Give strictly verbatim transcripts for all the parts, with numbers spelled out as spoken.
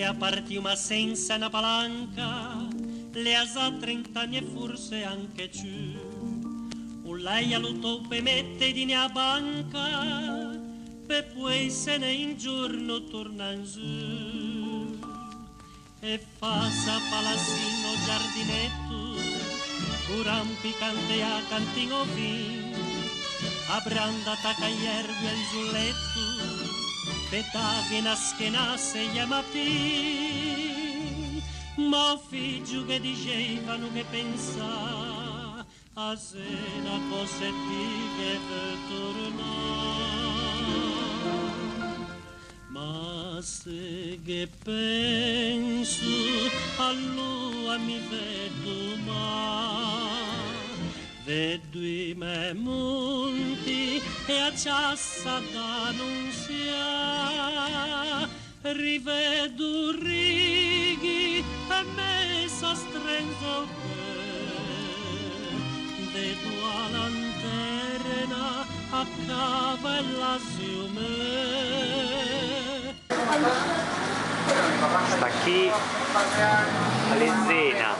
A partio ma sensa na palanca, l'ea za trent'anni e forse anche ciù. O l'ea lutâ pe mette i dini a banca, pe poeisene un giorno tornâ in zu. E fâse a palasin o giardineto, o rampicante a cantin o vin, a branda taca i erbi al zuleto, pe dâghe na schenassa e i matin. Ma o figgio ghe dixeiva: no ghe pensâ, a Zena, cò se ti ghe veu tornâ. Ma se ghe penso, aloa mi vedo mâ, vedo i mæ monti e a ciassa d'Anonsiâ. Rivedo righi e me s'astrenze o cheu, vedo a lanterna, a cava e l'asio meu. Sta chì a l'é Zena.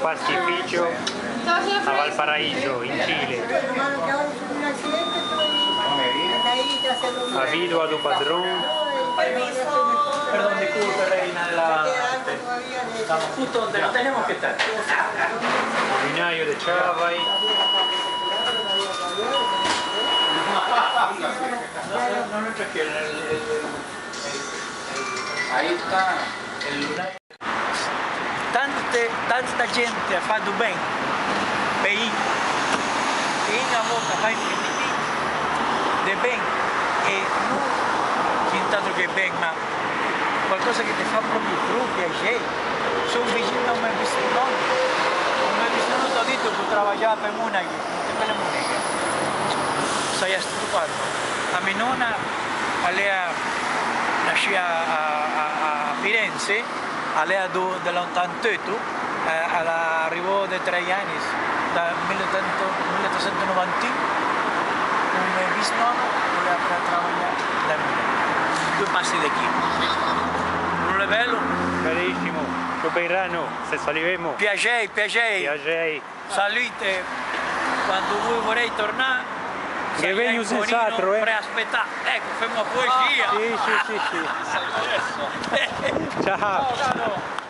Pastificio a Valparaíso, in Cile. A vidoa do padron. Perdón, disculpe, reina de la... Estamos justo donde no tenemos que estar. O vinaio de Ciavai. No, no, no, tranquilo, el, el, el, el, ahí está el lunar. Tante, tanta gente à fâ do ben pe un, e un a vòta fâ un pochetin de ben, e no ciant'atro che ben, ma qualcosa che te fa proprio, proprio piaxei. Son vexin a-o mæ bisnònno. O mæ bisnònno, t'ò dito, o travaxava pe monaghe, pe le moneghe. Saia stupando. A me nona a l'ea nasciua a, a, a Firenze, a l'ea do, de l'otantotto, eh, a l'arrivò de trei ani, da mille ottocento, mille ottocento novantuno, un bisnònno o l'ea par travagâ da mille, due passi de chì. No l'é belo? Bellissimo, lo Peirano, se salivemo. Piaxei, piaxei. Piaxei. Salute, quando voi vorei tornâ, ghe vegno sens'atro, eh. Preaspetâ. Eco, femo a poexia. Sì, sì, sì, sì. Ciao. Ciao, caro.